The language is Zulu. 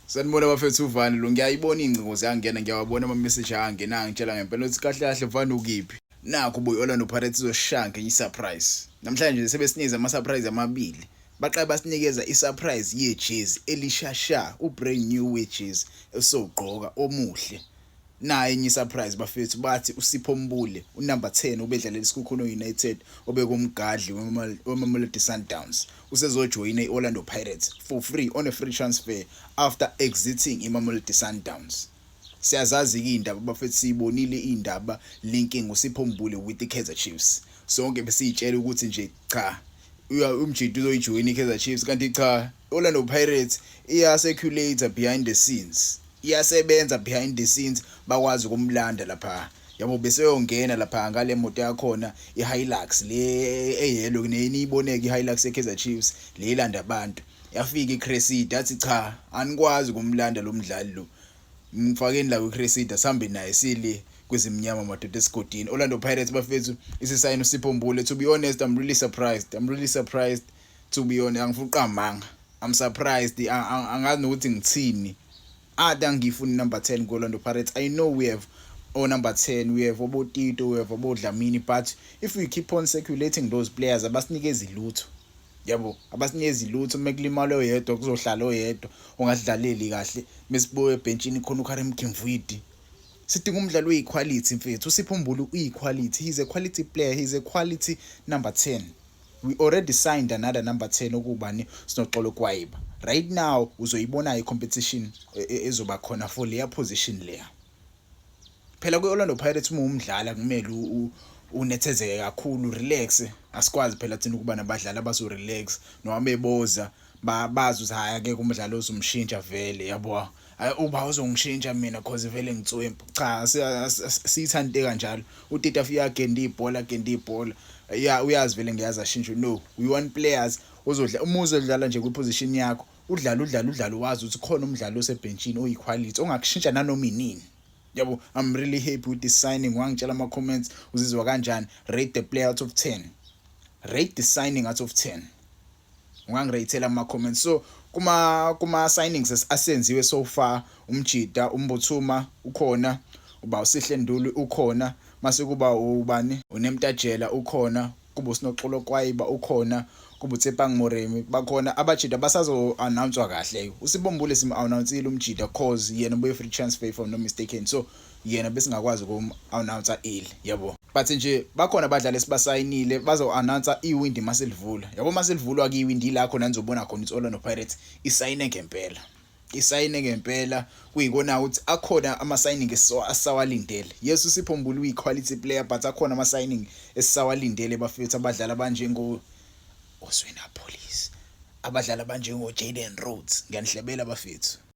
Sanibona bafethu, uvani lo. Ngiyayibona ingcingo ziyangena, ngiyawabona ama-message angena, angitshela ngempela ukuthi kahle kahle vani ukiphi. Nakho boy, Orlando Pirates izoshaya ngenye i-surprise namhlanje. Sebesinikeza ama-surprise amabili. Baqale basinikeza i-surprise yejezi elishasha, u-brand new wejezi esowugqoka omuhle. Naye enye i-surprise bafethu, bathi uSipho Mbule, unumber 10 obedlalela iSekhukhune United, obekumgadli weMamelodi Sundowns, usezojoyina i-Orlando Pirates for free, on a free transfer, after exiting iMamelodi Sundowns. Siyazazi-ke iy'ndaba bafethu, siyibonile iy'ndaba linking uSipho Mbule with i-Kaizer Chiefs. Sonke besiyitshela ukuthi nje cha, umjidi uzoyijoyina i-Kaizer Chiefs, kanti cha, Orlando Pirates iya-circulate behind the scenes, iyasebenza behind the scenes, bakwazi ukumlanda lapha yabo. Bese yongena lapha ngale moto yakhona, iHilux le eyellow, neyiboneke iHilux yeKaizer Chiefs le ilanda abantu. Yafika iCressida, athi cha, anikwazi ukumlanda lo mdlali lo, mfakeni la kwiCressida, sihambe naye sile kwezimnyama madoda esigodini. Orlando Pirates bafethu isisayini uSipho Mbule. To be honest, I'm really surprised, I'm really surprised, to be honest. Angifuni uqamanga, I'm surprised, angazi nokuthi ngithini. Ade angifuni number 10 ku-Orlando Pirates. I know we have o number 10, we have oboTito, we have oboDlamini, but if we keep on circulating those players, abasinikezi lutho yabo, abasinikezi lutho. Uma kulimala oyedwa, kuzohlala oyedwa ongadlaleli kahle. Mesibuye ebhentshini khona uKarim Kimvuidi. Sidinga umdlalo oyiquality mfethu. uSipho Mbule uyiquality, he's a quality player, he's a quality number 10. We already signed another number 10 okubani, Sinoxolo Kwayiba. Right now uzoyibona i-competition ezoba khona for leya position leya. Phela kwi-Orlando Pirates uma umdlala kumele unethezeke kakhulu, relax. Asikwazi phela thina ukuba nabadlali abazo relax noma beboza bazi ukuthi hayi, akekho umdlalo ozomshintsha vele yabo. Hayi, uba uzongishintsha mina cause vele ngitswempu. Cha, siyithande kanjalo. uTito afika agenda ibhola, agenda ibhola ya, uyazi vele ngiyazi ashintshe. No, we want players ozodla. Uma uzodlala nje kwiposition yakho, udlala, udlala, udlala, wazi ukuthi khona umdlalo osebhentshini oyiquality ongakushintsha nanoma inini yabo. I'm really happy with this signing. Wangitshela ama comments, uzizwa kanjani? Rate the player out of 10, rate the signing out of 10. Ungangirate ama comments. So kuma signings asenziwe so far, umjida umbuthuma ukhona, uba uSihle Nduli ukhona, mase kuba ubani, uNemtajela ukhona, kuba uSinoxolo Kwayiba ukhona, kuba uTsepang Moremi bakhona. Abajida basazo announcewa kahle. uSipho Mbule sim announceile umjida cause yena ubuye free transfer, if I'm not mistaken, so yena besingakwazi ukum announce early yabo. But nje bakhona abadlali esibasayinile, bazo announce iwindi maselivula yabo. Maselivulwa ke iwindi lakho, nanizobona khona ukuthi Orlando Pirates isayine ngempela, isayine ngempela. Kuyikona ukuthi akhona ama signing esisawalindele. Yes, uSipho Mbule uyi quality player, but akhona ama signing esisawalindele bafethu, abadlali abanjengo Oswin Appollis, abadlali abanjengo Jaden Rhodes. Ngiyanihlebela bafethu.